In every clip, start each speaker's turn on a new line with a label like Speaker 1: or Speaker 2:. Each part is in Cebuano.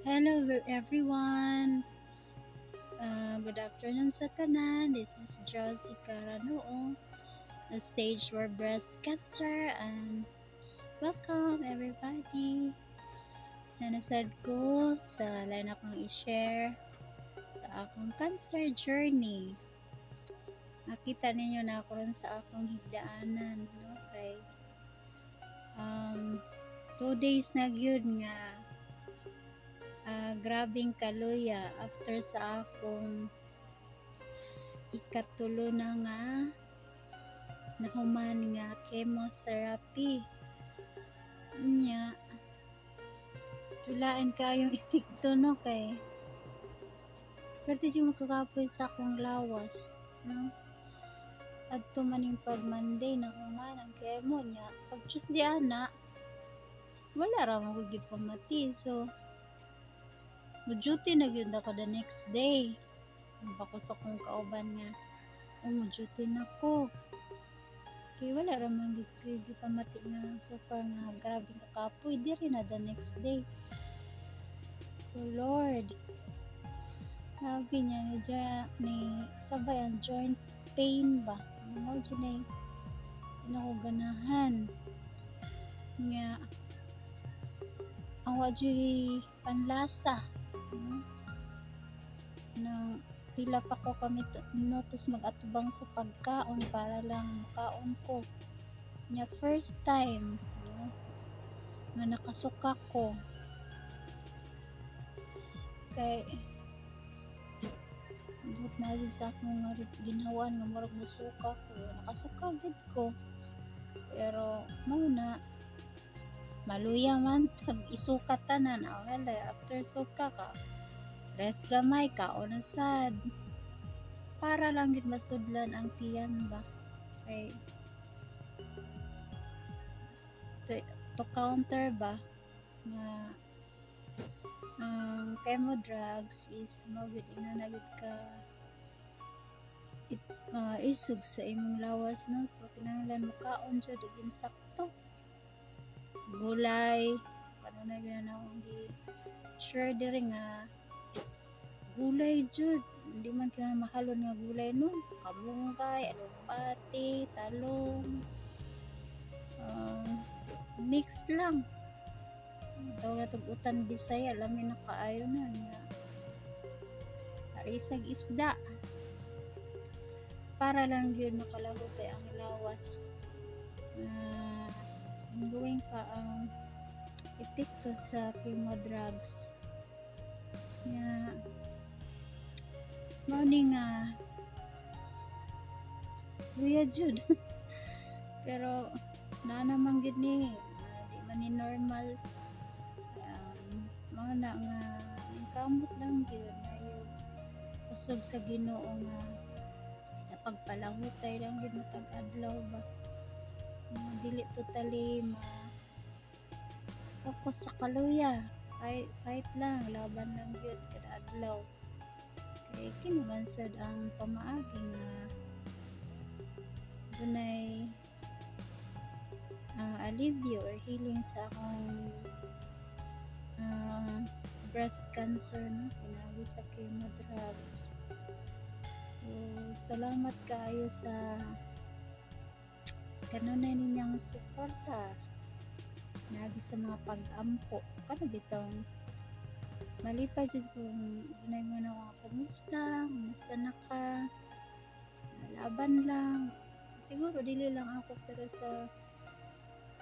Speaker 1: Hello everyone. Good afternoon sa tanan. This is Josie Caranoo, the stage 4 breast cancer, and welcome everybody. Na nasad ko sa lain akong i-share sa akong cancer journey. Nakita ninyo na ako ron sa akong higdaanan, no? Kay 2 days na gyud nga grabing kaluya after sa akong ikatulo na nga nahuman nga chemotherapy. Nya, tulain kaayong epekto, no, kay pero yung makakapoy sa akong lawas, no? Adto maning pag Monday na human ang chemo niya, pag Tuesday ana wala ra mo ko gipamati, so mo duty na gyud ako the next day. Bako sa kong kauban nga, "Oh, mo duty na ko." Kay wala ra man gyud ko gipamati nga super nga grabe kakapoy diri na the next day. Oh Lord. Grabe niya ni ni sabay ang joint pain ba. Mao jud na ako ganahan. Nga ang wa juy panlasa. No? Nang pila pa ko kami minutos mag-atubang sa pagkaon para lang makaon ko. Nya first time, no, nga nakasuka ko. Kay buot na din sa akong nga ginhawan nga murag musuka ko. Nakasuka gid ko. Pero mao na maluya man tag isuka tanan. Ah, wala, after suka ka, rest gamay, kaon na sad. Para lang gid masudlan ang tiyan ba. Kay to counter ba nga ang chemo drugs is mao gid ina na gid ka isog sa imong lawas, no? So kinahanglan mokaon jud og insakto gulay. Kanunay gyud na akong gi share diri nga gulay jud, hindi man kinahanglan mahalon nga gulay, no? Kamunggay, alugbati, talong, mix lang. Tawag na utan Bisaya, lami na kaayo na nga arisag isda para lang gyud makalahutay ang lawas na ongoing pa ang epekto sa chemo drugs. Nga mao ni nga luya jud, pero naa naman gyud ni di man ni normal. Mao na nga kamot lang gyud na kusog sa Ginoo nga sa pagpalahutay lang gyud matag adlaw ba. Dili totally ma focus sa kaluya, fight, fight lang, laban lang gyud kada adlaw kay kini man sad ang pamaagi nga dunay alivio or healing sa akong breast cancer, no, pinaagi sa chemo drugs. So salamat kaayo sa kanunay ninyong suporta naagi sa mga pag-ampo. Kano bitong malipay jud kung dunay mo na mga kumusta, kumusta na ka, laban lang. Siguro dili lang ako pero sa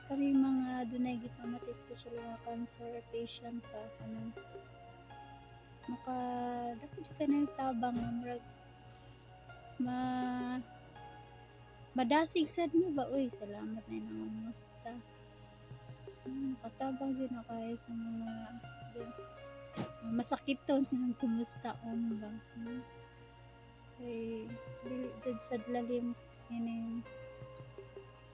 Speaker 1: kami mga dunay gipamati, especially mga cancer patient pa, kanang maka dako jud ka tabang nga murag ma madasig sad mo ba, "Uy, salamat na nangumusta." Nakatabang jud na kaayo sa mga masakiton ng kumustaon ba, no? Kay dili jud sad lalim ining,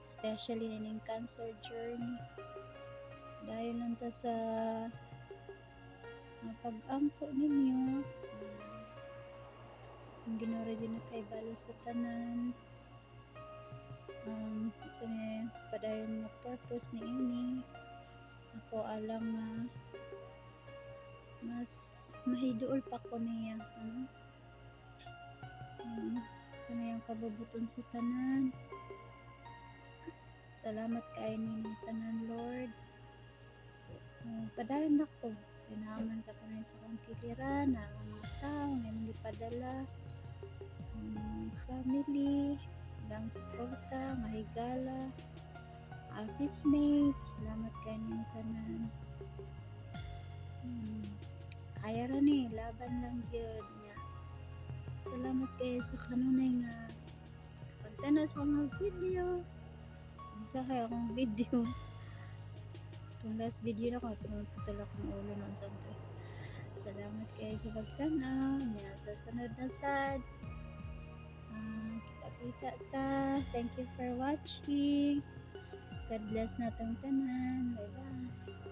Speaker 1: especially ining cancer journey. Dayon lang ta sa mga pag-ampo ninyo. Ang Ginoo ra jud nakahibalo sa tanan. Sa ni padayon nga purpose ni ini ako alang nga Mas mahiduol pa ko niya. Ano? Sa mayang kabubuton sa tanan. Salamat kaayo ninyo tanan, Lord. Padayon ako. Kay naa man ka kanay sa akong kiliran, na ang mga tao nga imong gipadala, ang family, ilang suporta, mga higala, office mates, salamat kaayo ninyong tanan. Kaya ra ni, laban lang gyud niya. Salamat kaayo sa kanunay nga pagtanaw sa akong mga video. Usahay akong video. Itong last video na ko, putol akong ulo noon sa to. Salamat kaayo sa pagtanaw. Nya, sa sunod na sad. Kita-kita ta. Thank you for watching. God bless natong tanan. Bye-bye.